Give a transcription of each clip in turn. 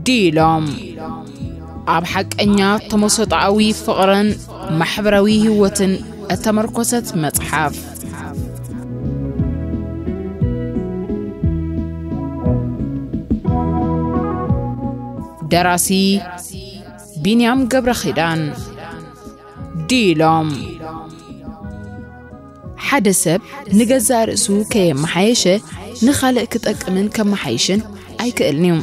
ዲሎም ኣብ ሓቀኛ ተመሰጣዊ ፍቕርን ማሕበራዊ ህይወትን እተመርኮሰት መጽሓፍ። ደራሲ ቢንያም ገብረ ኺዳን። ዲሎም ሓደ ሰብ ንገዛእ ርእሱ ከየመሓየሸ ንኻልእ ክጠቅምን ከመሓይሽን ኣይክእልን እዩ።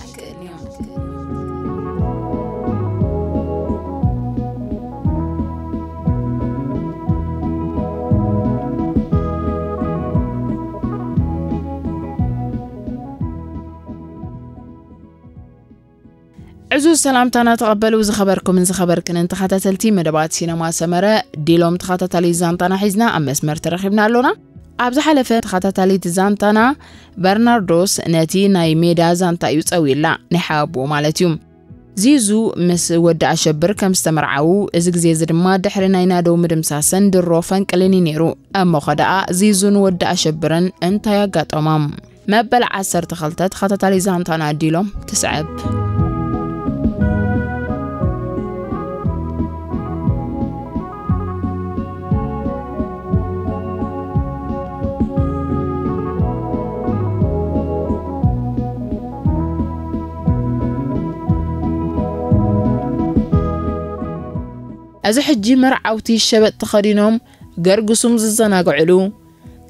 ዕዙዝ ሰላምታና ተቐበሉ። ዝኸበርኩምን ዝኸበርክንን ተኸታተልቲ መደባት ሲነማ ሰመረ፣ ዲሎም ተኸታታሊ ዛንታና ሒዝና ኣብ መስመር ተረኺብና ኣሎና። ኣብ ዝሓለፈ ተኸታታሊት ዛንታና፣ በርናርዶስ ነቲ ናይ ሜዳ ዛንታ እዩ ጸዊላ፣ ናይ ሓቦ ማለት እዩ። ዚዙ ምስ ወዲ ኣሸብር ከም ዝተመርዓዉ፣ እዚ ግዜ እዚ ድማ ድሕሪ ናይ ናደው ምድምሳስን ድሮ ፈንቅልን እዩ ነይሩ። እሞ ኸ ደኣ ዚዙን ወዲ ኣሸብርን እንታይ ኣጋጠሞም? መበል ዓሰርተ ክልተ ተኸታታሊ ዛንታና ዲሎም ትስዕብ። እዚ ሕጂ መርዓውቲ ሸበጥ ተኸዲኖም ገርግሱም ዝዘናግዕሉ፣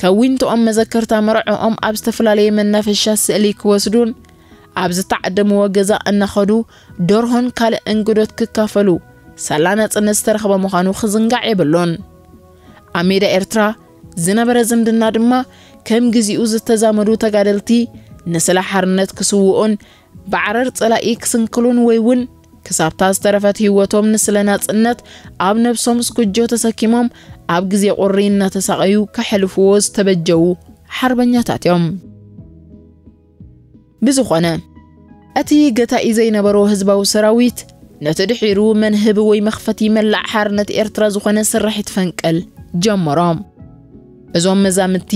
ከዊንቶኦም መዘከርታ መርዕኦም ኣብ ዝተፈላለየ መናፈሻ ስእሊ ክወስዱን ኣብ ዝተዓደምዎ ገዛ እናኸዱ ደርሆን ካልእ እንግዶት ክካፈሉ ሳላ ናጽነት ዝተረኽበ ምዃኑ ክዝንጋዕ የብሉን። ኣብ ሜዳ ኤርትራ ዝነበረ ዝምድና ድማ ከም ግዚኡ ዝተዛመዱ ተጋደልቲ ንስለ ሓርነት ክስውኡን ብዓረር ጸላኢ ክስንክሉን ወይ እውን ክሳብታ ዝተረፈት ህይወቶም ንስለ ናጽነት ኣብ ነብሶም ስኩጆ ተሰኪሞም ኣብ ግዜ ቁሪ እናተሳቐዩ ከሕልፍዎ ዝተበጀዉ ሓርበኛታት እዮም። ብዝኾነ፣ እቲ ገታኢ ዘይነበሮ ህዝባዊ ሰራዊት ነቲ ድሒሩ መንህብ ወይ መኽፈቲ መላእ ሓርነት ኤርትራ ዝኾነ ስርሒት ፈንቅል ጀመሮም። እዞም መዛምድቲ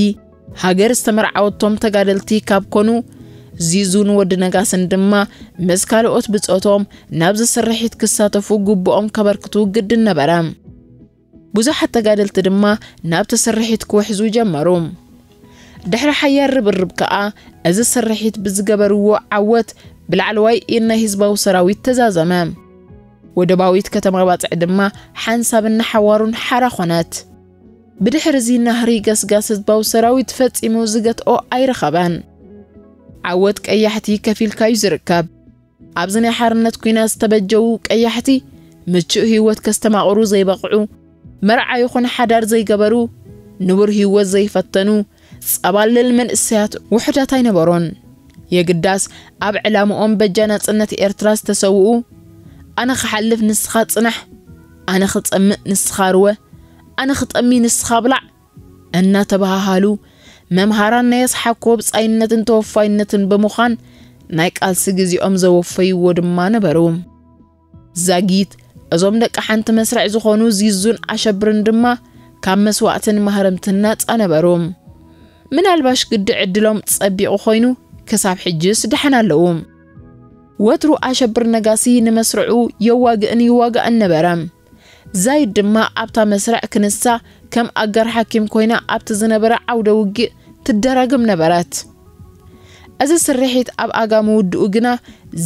ሃገር ዝተመርዓወቶም ተጋደልቲ ካብ ኮኑ፣ ዚዙን ወዲ ነጋስን ድማ ምስ ካልኦት ብጾቶም ናብዚ ስርሒት ክሳተፉ ግቡኦም ከበርክቱ ግድን ነበረ። ብዙሓት ተጋደልቲ ድማ ናብቲ ስርሒት ክውሕዙ ጀመሩ። ድሕሪ ሓያል ርብርብ ከኣ፣ እዚ ስርሒት ብዝገበርዎ ዓወት ብላዕለዋይ ኢድ ናይ ህዝባዊ ሰራዊት ተዛዘመ። ወደባዊት ከተማ ባጽዕ ድማ ሓንሳብን ንሓዋሩን ሓራ ኾነት። ብድሕሪ እዚ ናህሪ ገስጋስ ህዝባዊ ሰራዊት ፈጺሙ ዝገትኦ ኣይረኸበን። ዓወት ቀያሕቲ ከፊልካዩ ዝርከብ። ኣብዚ ናይ ሓርነት ኲናት ዝተበጀዉ ቀያሕቲ፣ ምቹእ ህይወት ከስተማቕሩ ዘይበቕዑ፣ መርዓ ይኹን ሓዳር ዘይገበሩ፣ ንቡር ህይወት ዘይፈተኑ፣ ጸባልል መንእሰያት ውሑዳት ኣይነበሩን። የግዳስ፣ ኣብ ዕላምኦም በጃ ናጽነት ኤርትራ ዝተሰውኡ፣ "ኣነ ክሓልፍ ንስኻ ጽናሕ፣ ኣነ ክጸምእ ንስኻ ርወ፣ ኣነ ክጠሚ ንስኻ ብላዕ" እናተበሃሃሉ፣ መምሃራን ናይ ኣስሓኮ ብጻይነትን ተወፋይነትን ብምዃን፣ ናይ ቃልሲ ግዜኦም ዘወፈይዎ ድማ ነበሩ። ዛጊት፣ እዞም ደቂ ሓንቲ መስርዕ ዝኾኑ ዚዙን ኣሸብርን ድማ ካብ መስዋእትን ማህረምትን ናጻ ነበሩ። ምናልባሽ ግዲ ዕድሎም ጸቢቑ ኮይኑ፣ ክሳብ ሕጅስ ደሓን ኣለዉ። ወትሩ ኣሸብር ነጋሲ ንመስርዑ የዋግእን ይዋጋእን ነበረ። ዛይድ ድማ ኣብታ መስርዕ ክንሳ ከም ኣጋር ሓኪም ኮይና ኣብቲ ዝነበረ ዓውደ ውግእ ትደራግም ነበረት። እዚ ስርሒት ኣብ ኣጋ ምውድኡ ግና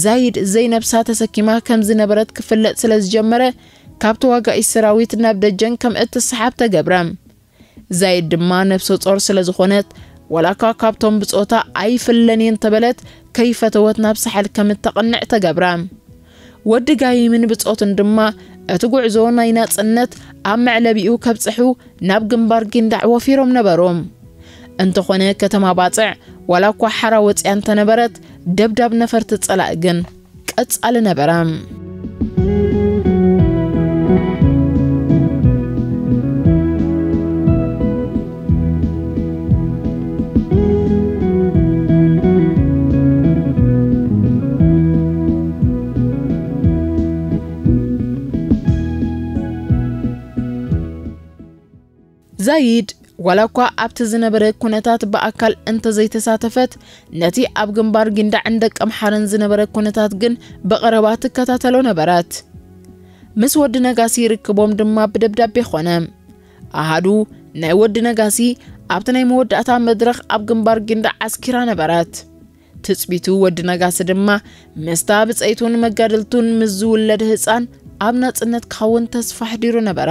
ዛይድ ዘይነብሳ ተሰኪማ ከም ዝነበረት ክፍለጥ ስለ ዝጀመረ፣ ካብ ተዋጋኢ ሰራዊት ናብ ደጀን ከም እትሰሓብ ተገብረ። ዛይድ ድማ ነብሰ ጾር ስለ ዝኾነት፣ ዋላ እኳ ካብቶም ብጾታ ኣይፍለን እየ እንተበለት፣ ከይፈተወት ናብ ሳሕል ከም እተቕንዕ ተገብረ። ወዲ ጋይምን ብጾትን ድማ እቲ ጉዕዞ ናይ ናጽነት ኣብ መዕለቢኡ ከብጽሑ ናብ ግንባር ጊንዳዕ ወፊሮም ነበሩ። እንተኾነ ከተማ ባጽዕ ዋላ እኳ ሓራ ወጽያ እንተነበረት፣ ደብዳብ ነፈርቲ ጸላኢ ግን ቀጻሊ ነበረ። ዛይድ ዋላ እኳ ኣብቲ ዝነበረ ኩነታት ብኣካል እንተዘይተሳተፈት፣ ነቲ ኣብ ግንባር ጊንዳዕን ደቀምሓረን ዝነበረ ኩነታት ግን ብቐረባ ትከታተሎ ነበረት። ምስ ወዲ ነጋሲ ርክቦም ድማ ብደብዳቤ ኾነ። ኣሃዱ ናይ ወዲ ነጋሲ ኣብቲ ናይ መወዳእታ መድረኽ ኣብ ግንባር ጊንዳዕ ዓስኪራ ነበረት። ትጽቢቱ ወዲ ነጋሲ ድማ ምስታ ብጸይቱን መጋድልቱን ምስ ዝውለድ ህጻን ኣብ ናጽነት ክኸውን ተስፋ ኣሕዲሩ ነበረ።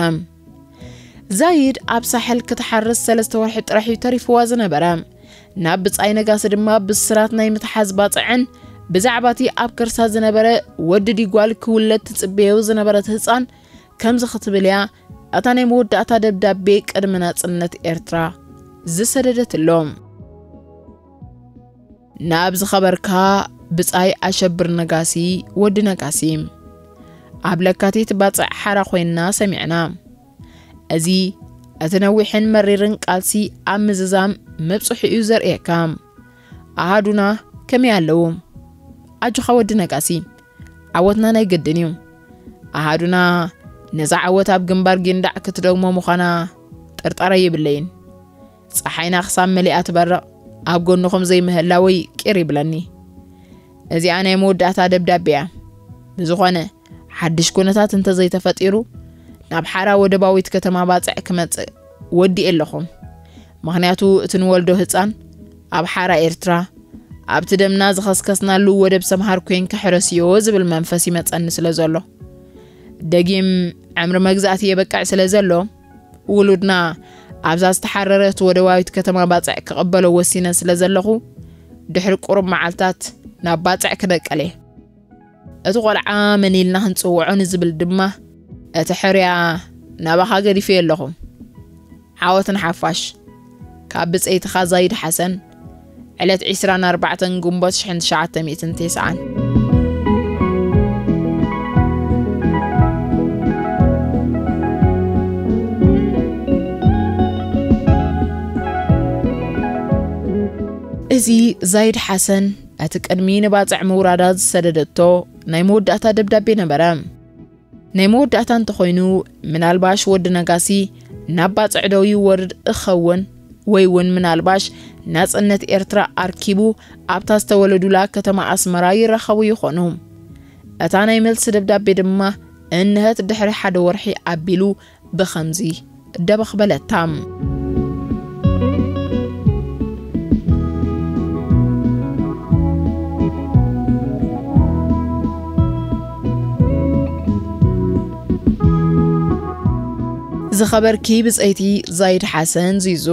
ዛይድ ኣብ ሳሕል ክትሓርስ ሰለስተ ወርሒ ጥራሕ እዩ ተሪፍዋ ዝነበረ። ናብ ብጻይ ነጋሲ ድማ ብስራት ናይ ምትሓዝ ባጽዕን ብዛዕባቲ ኣብ ከርሳ ዝነበረ ወዲ ዲጓል ክውለድ ትጽበዮ ዝነበረት ህጻን ከምዚ ክትብል እያ እታ ናይ መወዳእታ ደብዳቤ ቅድሚ ናጽነት ኤርትራ ዝሰደደትሎም። ናብ ዝኸበርካ ብጻይ ኣሸብር ነጋሲ፣ ወዲ ነጋሲ፣ ኣብ ለካቲት ባጽዕ ሓራ ኮይንና ሰሚዕና። እዚ እቲ ነዊሕን መሪርን ቃልሲ ኣብ ምዝዛም ምብጽሑ እዩ ዘርእየካ። ኣሃዱና ከመይ ኣለዉ? ኣጆኻ ወዲ ነጋሲ፣ ዓወትና ናይ ግድን እዩ። ኣሃዱና ነዛ ዓወት ኣብ ግንባር ጊንዳዕ ክትደግሞ ምዃና ጥርጣረ የብለይን። ጸሓይና ክሳብ መሊኣ ትበርቕ ኣብ ጎንኹም ዘይምህላወይ ቂር ይብለኒ። እዚኣ ናይ መወዳእታ ደብዳቤ እያ። ብዝኾነ፣ ሓድሽ ኩነታት እንተዘይተፈጢሩ፣ ናብ ሓራ ወደባዊት ከተማ ባጽዕ ክመጽእ ወዲኤ ኣለኹ። ምኽንያቱ፣ እቲ ንወልዶ ህጻን ኣብ ሓራ ኤርትራ፣ ኣብቲ ደምና ዝኸስከስናሉ ወደብ ሰምሃር ኮይንካ ሕረስዮ ዝብል መንፈስ ይመጸኒ ስለ ዘሎ። ደጊም ዕምሪ መግዛእቲ የበቅዕ ስለ ዘሎ፣ ውሉድና ኣብዛ ዝተሓረረት ወደባዊት ከተማ ባጽዕ ክቕበሎ ወሲነ ስለ ዘለኹ፣ ድሕሪ ቁሩብ መዓልታት ናብ ባጽዕ ክነቀል እየ። እቲ ቆልዓ መን ኢልና ክንጽውዖ ንዝብል ድማ፣ እቲ ሕርያ ናባኻ ገዲፈዮ ኣለኹ። ዓወት ንሓፋሽ። ካብ ብጸይትኻ ዛይድ ሓሰን፣ ዕለት ዕስራን ኣርባዕተን ግንቦት ሽሕን ትሽዓተ ሚእትን ተስዓን። እዚ ዛይድ ሓሰን እቲ ቅድሚ ንባጽዕ ምውራዳ ዝሰደደቶ ናይ መወዳእታ ደብዳቤ ነበረ። ናይ መወዳእታ እንተኾይኑ፣ ምናልባሽ ወዲ ነጋሲ ናብ ባጽዕ ዶ ይወርድ እኸውን፣ ወይ እውን ምናልባሽ ናጽነት ኤርትራ ኣርኪቡ ኣብታ ዝተወለዱላ ከተማ ኣስመራ ይራኸቡ ይኾኑ። እታ ናይ መልሲ ደብዳቤ ድማ እንሀት ድሕሪ ሓደ ወርሒ ኣቢሉ ብኸምዚ ደበኽ በለታ። ዝኸበርኪ ብጸይቲ ዛይድ ሓሰን ዚዙ፣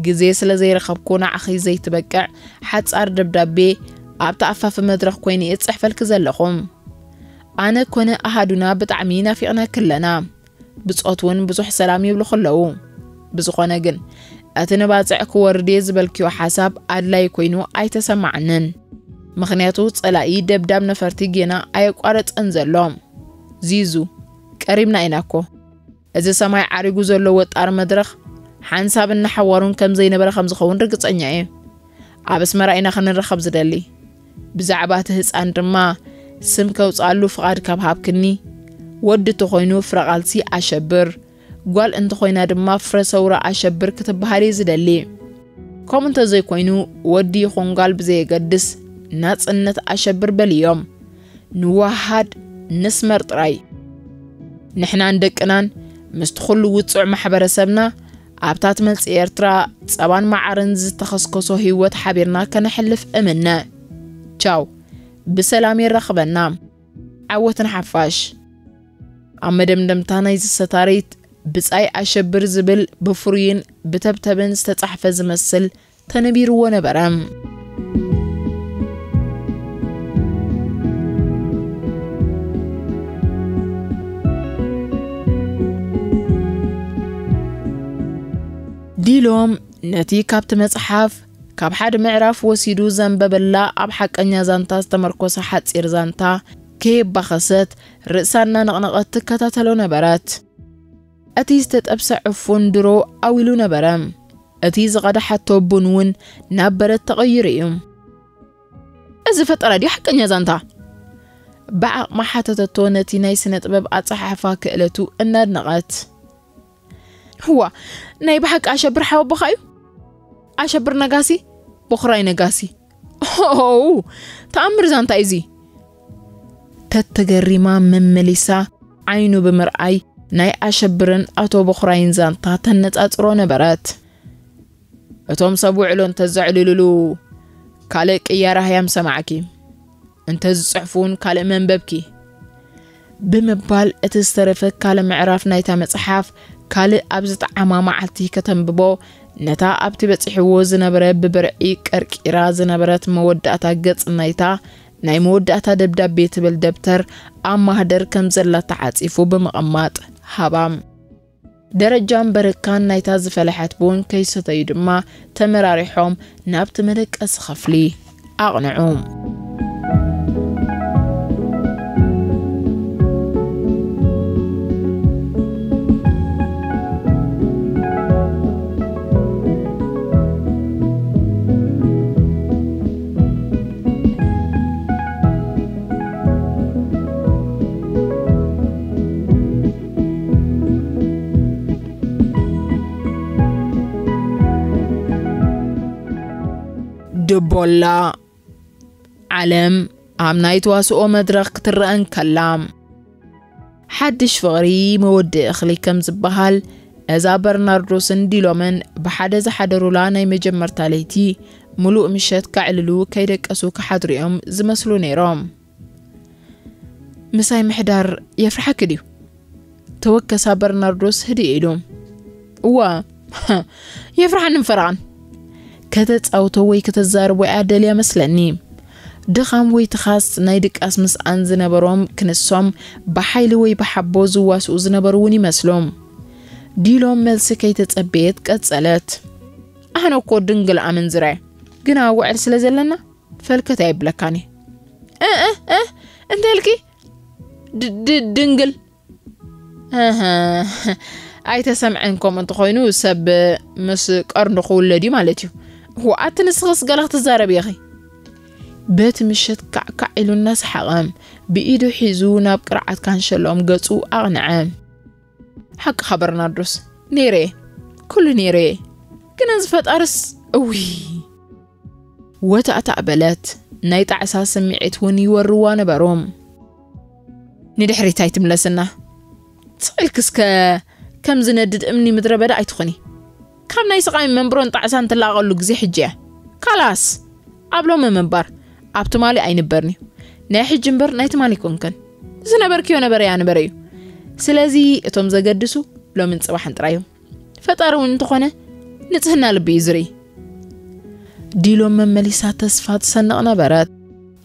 ግዜ ስለ ዘይረኸብኩ ንዓኺ ዘይትበቅዕ ሓጻር ደብዳቤ ኣብቲ ኣፋፊ መድረኽ ኮይነ እየ ዝጽሕፈልኪ ዘለኹ። ኣነ ኮነ ኣሃዱና ብጣዕሚ ናፊቕናኪ ኣለና። ብጾት እውን ብዙሕ ሰላም ይብሉኺ ኣለዉ። ብዝኾነ ግን፣ እቲ ንባጽዕ ክወርድ እየ ዝበልክዮ ሓሳብ ኣድላዪ ኮይኑ ኣይተሰማዓንን። ምኽንያቱ፣ ጸላኢ ደብዳብ ነፈርቲ ጌና ኣየቋረጸን ዘሎ። ዚዙ፣ ቀሪብና ኢና እኮ። እዚ ሰማይ ዓሪጉ ዘሎ ወጣር መድረኽ፣ ሓንሳብን ንሓዋሩን ከም ዘይነበረ ከም ዝኸውን ርግጸኛ እየ። ኣብ ኣስመራ ኢና ክንራኸብ ዝደሊ። ብዛዕባ እቲ ህጻን ድማ፣ ስም ከውጽኣሉ ፍቓድ ካብ ሃብክኒ፣ ወዲ እንተኾይኑ ፍረ ቃልሲ ኣሸብር፣ ጓል እንተኾይና ድማ ፍረ ሰውራ ኣሸብር ክትበሃል እየ ዝደሊ። ከምኡ እንተዘይኮይኑ፣ ወዲ ይኹን ጓል ብዘየገድስ፣ ናጽነት ኣሸብር በልዮም። ንወሃሃድ፣ ንስመር ጥራይ። ንሕናን ደቅናን ምስቲ ኩሉ ውጹዕ ማሕበረሰብና ኣብታ ትመጽእ ኤርትራ ጸባን መዓርን ዝተኸስከሶ ህይወት ሓቢርና ከነሕልፍ እምነ። ቻው፣ ብሰላም የራኽበና። ዓወት ንሓፋሽ። ኣብ መደምደምታ ናይዚ ሰታሪት ብጻይ ኣሸብር ዝብል ብፍሩይን ብተብተብን ዝተጻሕፈ ዝመስል ተነቢርዎ ነበረ። ዲሎም ነቲ ካብቲ መጽሓፍ ካብ ሓደ ምዕራፍ ወሲዱ ዘንበበላ ኣብ ሓቀኛ ዛንታ ዝተመርኮሰ ሓጺር ዛንታ ከየባኸሰት ርእሳ እናነቕነቐት ትከታተሎ ነበረት። እቲ ዝተጠብሰ ዕፉን ድሮ ኣው ኢሉ ነበረ። እቲ ዝቐዳሓቶ ቡን እውን ናብ በረድ ተቐይሩ እዩ። "እዚ ፈጠራ ድዩ ሓቀኛ ዛንታ?" ብዓቕማ ሓተተቶ፣ ነቲ ናይ ስነ ጥበብ ኣጸሓሕፋ ክእለቱ እናድነቐት። ህዋ፣ ናይ ብሓቂ ኣሸብር ሓወቦኻ እዩ? ኣሸብር ነጋሲ፣ ቦኽራይ ነጋሲ። ኦው፣ ተኣምር ዛንታ እዩ እዚ። ተተገሪማ መመሊሳ ዓይኑ ብምርኣይ ናይ ኣሸብርን ኣቶ ቦኽራይን ዛንታ ተነጻጽሮ ነበረት። እቶም ሰብ ውዕሎ እንተዘዕልልሉ ካልእ ቅያራ ህያም ሰማዕኪ፣ እንተ ዝጽሕፉን ካልእ መንበብኪ ብምባል እቲ ዝተረፈ ካልእ ምዕራፍ ናይታ መጽሓፍ ካልእ ኣብ ዝጠዓማ መዓልቲ ከተንብቦ ነታ ኣብቲ በጺሕዎ ዝነበረ ብብርዒ ቀርቂራ ዝነበረት መወዳእታ ገጽ ናይታ ናይ መወዳእታ ደብዳቤ ትብል ደብተር ኣብ ማህደር ከም ዘላ ተዓጺፉ ብምቕማጥ ሃባ። ደረጃን በረካን ናይታ ዝፈለሐት ቡን ከይሰተዩ ድማ ተመራሪሖም ናብቲ መደቀሲ ክፍሊ ኣቕንዑ። ድቦላ ዓለም ኣብ ናይ ተዋስኦ መድረኽ ክትረአ እንከላ፣ ሓድሽ ፍቕሪ መወድኢ እኽሊ ከም ዝበሃል፣ እዛ በርናርዶስን ዲሎምን ብሓደ ዝሓደሩላ ናይ መጀመርታ ለይቲ፣ ምሉእ ምሸት ከዕልሉ ከይደቀሱ ክሓድሩ እዮም ዝመስሉ ነይሮም። ምሳይ ምሕዳር የፍርሓኪ ድዩ? ተወከሳ በርናርዶስ ህድእ ኢሉ። እዋ፣ የፍርሓንን ፈርቓን። ከተጻውቶ ወይ ከተዛርቦ እያ ደልያ መስለኒ። ድኻም ወይ ትኻስ ናይ ድቃስ ምስኣን ዝነበሮም ክንሶም ብሓይሊ ወይ ብሓቦ ዝዋስኡ ዝነበሩ እውን ይመስሉ። ዲሎም መልሲ ከይተጸበየት ቀጸለት። ኣነ እኮ ድንግል ኣመንዝራ እየ፣ ግና ውዕል ስለ ዘለና ፈልከት ኣይብለካን እየ። እ፣ እ፣ እ፣ እንታይ ኢልኪ? ድ-፣ ድ-፣ ድንግል? እህ፣ ኣይተሰምዐን። ከምኡ እንተኾይኑ ሰብ ምስ ቀርኑ ክውለድ እዩ ማለት እዩ። ዋእ፣ ኣቲ ንስኽስ ገለ ክትዛረቢ ኢኺ። በቲ ምሸት ካዕካዕ ኢሉ እናሰሓቐ ብኢዱ ሒዙ ናብ ቅርዓት ካንሸሎም ገጹ ኣቕንዐ። ሓቅኻ በርናርዶስ፣ ነይረ እየ፣ ኩሉ ነይረ እየ። ግን እዚ ፈጣርስ፣ እውይ። ወታእታእ በለት። ናይ ጣዕሳ ስምዒት እውን ይወርዋ ነበሩ። ንድሕሪት ኣይትምለስና። ስቕ ኢልኪ እስከ ከም ዝነድድ እምኒ ምድረ በዳ ኣይትኹኒ። ካብ ናይ ስቓይ መንብሮን ጣዕሳን ትላቐሉ ግዜ ሕጂ እያ። ካላስ! ኣብ ሎሚ ምንባር፣ ኣብ ትማሊ ኣይንበርን እዩ። ናይ ሕጂ እምበር ናይ ትማሊ ኣይኮንክን። ዝነበርክዮ ነበረ እያ ነበረ እዩ። ስለዚ እቶም ዘገድሱ ሎምን ጽባሕን ጥራይ እዮም። ፈጣሪ እውን እንተኾነ ንጽህና ልቢ እዩ ዝርኢ። ዲሎም መመሊሳ ተስፋ ትሰንቕ ነበረት።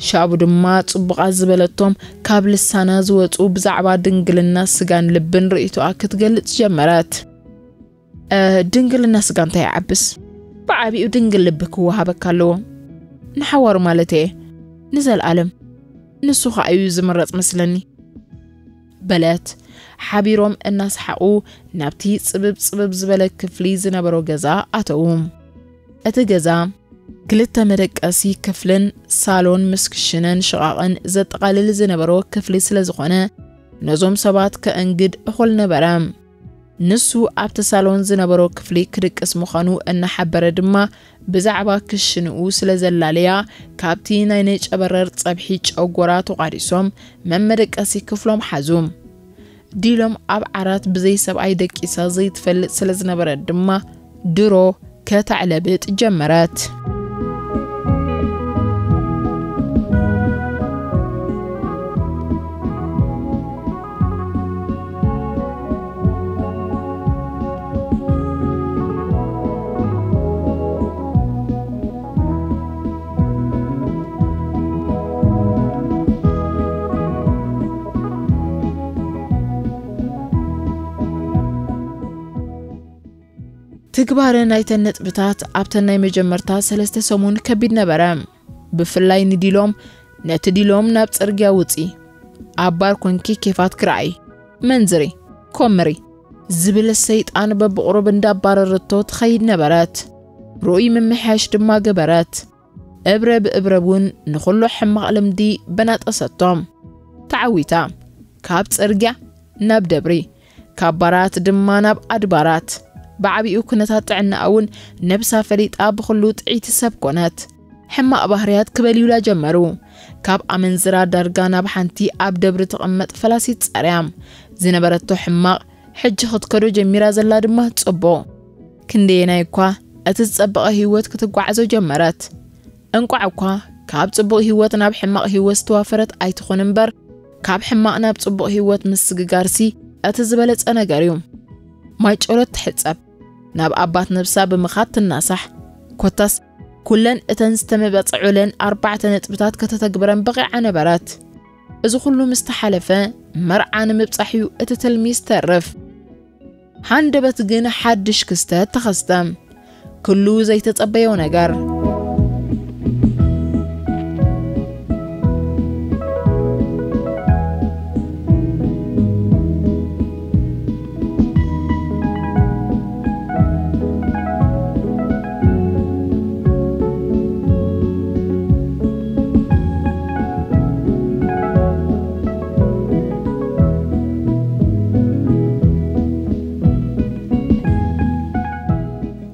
ሻቡ ድማ ጽቡቓት ዝበለቶም ካብ ልሳና ዝወጹ ብዛዕባ ድንግልና ስጋን ልብን ርእይቶኣ ክትገልጽ ጀመረት። "እ፣ ድንግልና ስጋ እንታይ ይዓብስ? ብዓቢኡ ድንግል ልቢ ክወሃበካ ኣለዎ። ንሓዋሩ ማለት እየ። ንዘለኣለም። ንሱ ኸኣ እዩ ዝምረጽ መስለኒ" በለት። ሓቢሮም እናሰሓቑ ናብቲ ጽብብ ጽብብ ዝበለ ክፍሊ ዝነበሮ ገዛ ኣተዉ። እቲ ገዛ ክልተ መደቀሲ ክፍልን ሳሎን ምስ ክሽነን ሽቓቕን ዘጠቓልል ዝነበሮ ክፍሊ ስለ ዝኾነ፣ ነዞም ሰባት ከእንግድ እኹል ነበረ። ንሱ ኣብቲ ሳሎን ዝነበሮ ክፍሊ ክድቅስ ምዃኑ እናሓበረ ድማ፣ ብዛዕባ ክሽንኡ ስለ ዘላለያ፣ ካብቲ ናይ ነጨበረር ጸብሒ ጨጎራ ተቋዲሶም መመደቀሲ ክፍሎም ሓዙ። ዲሎም ኣብ ዓራት ብዘይ ሰብኣይ ደቂሳ ዘይትፈልጥ ስለ ዝነበረት ድማ፣ ድሮ ከተዕለብጥ ጀመረት። ትግባረ ናይተን ነጥብታት ኣብተን ናይ መጀመርታ ሰለስተ ሰሙን ከቢድ ነበረ። ብፍላይ ንዲሎም፣ ነቲ ዲሎም ናብ ጽርግያ ውጺ፣ ኣብ ባር ኮንኪ ኬፋት ክረኣይ፣ መንዝሪ፣ ኮምሪ ዝብል ሰይጣን በብቑሩብ እንዳባረረቶ ትኸይድ ነበረት። ርኡይ ምምሕያሽ ድማ ገበረት። እብረ ብእብረ እውን ንኹሉ ሕማቕ ልምዲ በናጠሰቶ። ተዓዊታ። ካብ ጽርግያ ናብ ደብሪ፣ ካብ ባራት ድማ ናብ ኣድባራት። ብዓቢኡ ኩነታት ጥዕናኣ እውን ነብሳ ፈሊጣ ብኹሉ ጥዕይቲ ሰብ ኮነት። ሕማቕ ባህርያት ክበልዩላ ጀመሩ። ካብ ኣመንዝራ ዳርጋ ናብ ሓንቲ ኣብ ደብሪ ትቕመጥ ፈላሲት ጸርያ ዝነበረቶ ሕማቕ፣ ሕጂ ክትከዶ ጀሚራ ዘላ ድማ ጽቡቕ። ክንደየናይ እኳ እቲ ዝጸበቐ ህይወት ክትጓዓዞ ጀመረት። እንቋዕ እኳ ካብ ጽቡቕ ህይወት ናብ ሕማቕ ህይወት ዝተዋፈረት ኣይትኹን እምበር፣ ካብ ሕማቕ ናብ ጽቡቕ ህይወት ምስግጋርሲ እቲ ዝበለጸ ነገር እዩ። ማይ ጨሎት ትሕጸብ፣ ናብ ኣባት ነብሳ ብምኻድ ትናሳሕ። ኮታስ ኩለን እተን ዝተመበጸዑለን ኣርባዕተ ነጥብታት ከተተግብረን በቒዓ ነበረት። እዚ ኩሉ ምስ ተሓለፈ፣ መርዓ ንምብጻሕ እዩ እቲ ትልሚ ዝተርፍ። ሃንደበት ግን ሓድሽ ክስተት ተኸስተ። ኩሉ ዘይተጸበዮ ነገር።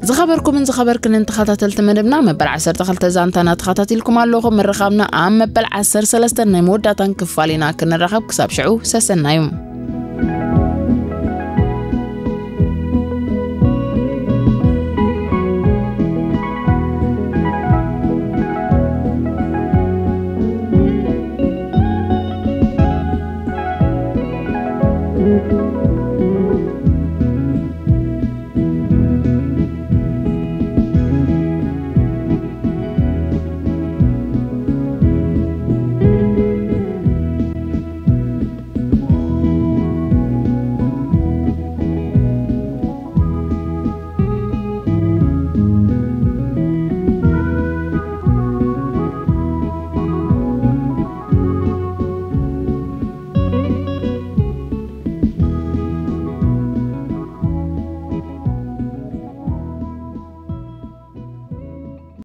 ዝኸበርኩምን ዝኸበርክንን ተኸታተልቲ መደብና፣ መበል ዓሰርተ ክልተ ዛንታና ተኸታቲልኩም ኣለኹም። ምርኻብና ኣብ መበል ዓሰርተ ሰለስተ ናይ መወዳእታን ክፋል ኢና ክንራኸብ። ክሳብ ሽዑ ሰሰናዩ።